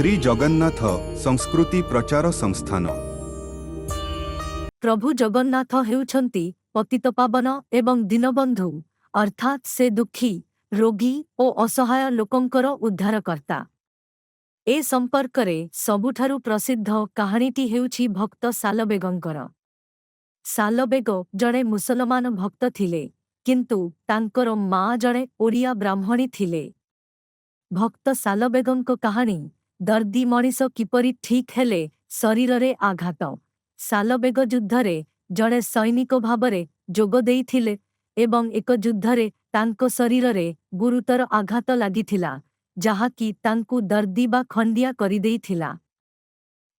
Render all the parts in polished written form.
ଶ୍ରୀ ଜଗନ୍ନାଥ ସଂସ୍କୃତି ପ୍ରଚାର ସଂସ୍ଥାନ। ପ୍ରଭୁ ଜଗନ୍ନାଥ ହେଉଛନ୍ତି ପତିତପାବନ ଏବଂ ଦୀନବନ୍ଧୁ, ଅର୍ଥାତ୍ ସେ ଦୁଃଖୀ, ରୋଗୀ ଓ ଅସହାୟ ଲୋକଙ୍କର ଉଦ୍ଧାରକର୍ତ୍ତା। ଏ ସମ୍ପର୍କରେ ସବୁଠାରୁ ପ୍ରସିଦ୍ଧ କାହାଣୀଟି ହେଉଛି ଭକ୍ତ ସାଲବେଗଙ୍କର। ସାଲବେଗ ଜଣେ ମୁସଲମାନ ଭକ୍ତ ଥିଲେ, କିନ୍ତୁ ତାଙ୍କର ମା ଜଣେ ଓଡ଼ିଆ ବ୍ରାହ୍ମଣୀ ଥିଲେ। ଭକ୍ତ ସାଲବେଗଙ୍କ କାହାଣୀ, ଦର୍ଦୀ ମଣିଷ କିପରି ଠିକ୍ ହେଲେ। ଶରୀରରେ ଆଘାତ। ସାଲବେଗ ଯୁଦ୍ଧରେ ଜଣେ ସୈନିକ ଭାବରେ ଯୋଗ ଦେଇଥିଲେ ଏବଂ ଏକ ଯୁଦ୍ଧରେ ତାଙ୍କ ଶରୀରରେ ଗୁରୁତର ଆଘାତ ଲାଗିଥିଲା, ଯାହାକି ତାଙ୍କୁ ଦର୍ଦୀ ବା ଖଣ୍ଡିଆ କରିଦେଇଥିଲା।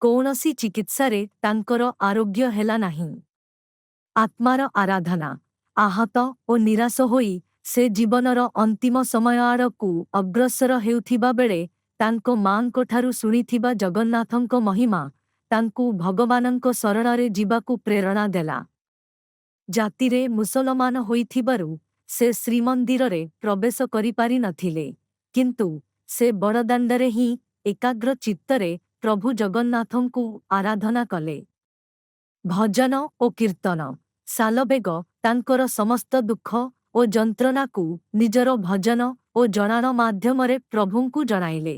କୌଣସି ଚିକିତ୍ସାରେ ତାଙ୍କର ଆରୋଗ୍ୟ ହେଲା ନାହିଁ। ଆତ୍ମାର ଆରାଧନା। ଆହତ ଓ ନିରାଶ ହୋଇ ସେ ଜୀବନର ଅନ୍ତିମ ସମୟ ଆଡ଼କୁ ଅଗ୍ରସର ହେଉଥିବା ବେଳେ ତାଙ୍କ ମାଆଙ୍କଠାରୁ ଶୁଣିଥିବା ଜଗନ୍ନାଥଙ୍କ ମହିମା ତାଙ୍କୁ ଭଗବାନଙ୍କ ଶରଣରେ ଯିବାକୁ ପ୍ରେରଣା ଦେଲା। ଜାତିରେ ମୁସଲମାନ ହୋଇଥିବାରୁ ସେ ଶ୍ରୀମନ୍ଦିରରେ ପ୍ରବେଶ କରିପାରି ନଥିଲେ, କିନ୍ତୁ ସେ ବଡ଼ଦାଣ୍ଡରେ ହିଁ ଏକାଗ୍ର ଚିତ୍ତରେ ପ୍ରଭୁ ଜଗନ୍ନାଥଙ୍କୁ ଆରାଧନା କଲେ। ଭଜନ ଓ କୀର୍ତ୍ତନ। ସାଲବେଗ ତାଙ୍କର ସମସ୍ତ ଦୁଃଖ ଓ ଯନ୍ତ୍ରଣାକୁ ନିଜର ଭଜନ ଓ ଜଣାଣ ମାଧ୍ୟମରେ ପ୍ରଭୁଙ୍କୁ ଜଣାଇଲେ।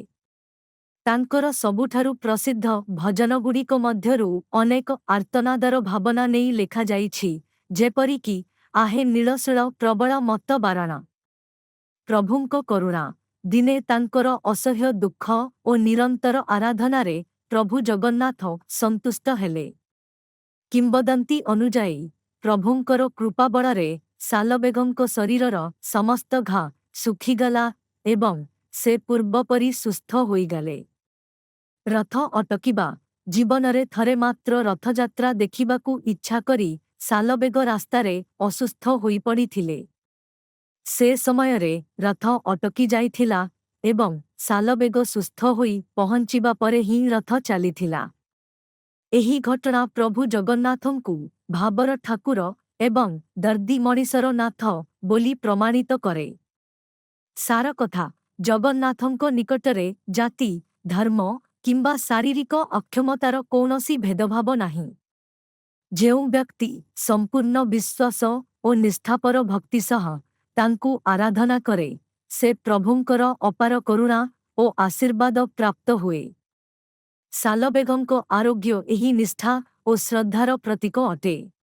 ତାଙ୍କର ସବୁଠାରୁ ପ୍ରସିଦ୍ଧ ଭଜନଗୁଡ଼ିକ ମଧ୍ୟରୁ ଅନେକ ଆର୍ତ୍ତନାଦର ଭାବନା ନେଇ ଲେଖାଯାଇଛି, ଯେପରିକି "ଆହେ ନୀଳଶୀଳ ପ୍ରବଳ ମତ୍ତ ବାରଣ"। ପ୍ରଭୁଙ୍କ କରୁଣା। ଦିନେ ତାଙ୍କର ଅସହ୍ୟ ଦୁଃଖ ଓ ନିରନ୍ତର ଆରାଧନାରେ ପ୍ରଭୁ ଜଗନ୍ନାଥ ସନ୍ତୁଷ୍ଟ ହେଲେ। କିମ୍ବଦନ୍ତୀ ଅନୁଯାୟୀ, ପ୍ରଭୁଙ୍କର କୃପା ବଳରେ ସାଲବେଗଙ୍କ ଶରୀରର ସମସ୍ତ ଘା ଶୁଖିଗଲା ଏବଂ ସେ ପୂର୍ବପରି ସୁସ୍ଥ ହୋଇଗଲେ। ରଥ ଅଟକିବା। ଜୀବନରେ ଥରେ ମାତ୍ର ରଥଯାତ୍ରା ଦେଖିବାକୁ ଇଚ୍ଛା କରି ସାଲବେଗ ରାସ୍ତାରେ ଅସୁସ୍ଥ ହୋଇପଡ଼ିଥିଲେ। ସେ ସମୟରେ ରଥ ଅଟକି ଯାଇଥିଲା ଏବଂ ସାଲବେଗ ସୁସ୍ଥ ହୋଇ ପହଞ୍ଚିବା ପରେ ହିଁ ରଥ ଚାଲିଥିଲା। ଏହି ଘଟଣା ପ୍ରଭୁ ଜଗନ୍ନାଥଙ୍କୁ ଭାବର ଠାକୁର ଏବଂ ଦର୍ଦୀ ମଣିଷର ନାଥ ବୋଲି ପ୍ରମାଣିତ କରେ। ସାର କଥା, ଜଗନ୍ନାଥଙ୍କ ନିକଟରେ ଜାତି, ଧର୍ମ କିମ୍ବା ଶାରୀରିକ ଅକ୍ଷମତାର କୌଣସି ଭେଦଭାବ ନାହିଁ। ଯେଉଁ ବ୍ୟକ୍ତି ସମ୍ପୂର୍ଣ୍ଣ ବିଶ୍ୱାସ ଓ ନିଷ୍ଠାପର ଭକ୍ତି ସହ ତାଙ୍କୁ ଆରାଧନା କରେ, ସେ ପ୍ରଭୁଙ୍କର ଅପାର କରୁଣା ଓ ଆଶୀର୍ବାଦ ପ୍ରାପ୍ତ ହୁଏ। ସାଲବେଗଙ୍କ ଆରୋଗ୍ୟ ଏହି ନିଷ୍ଠା ଓ ଶ୍ରଦ୍ଧାର ପ୍ରତୀକ ଅଟେ।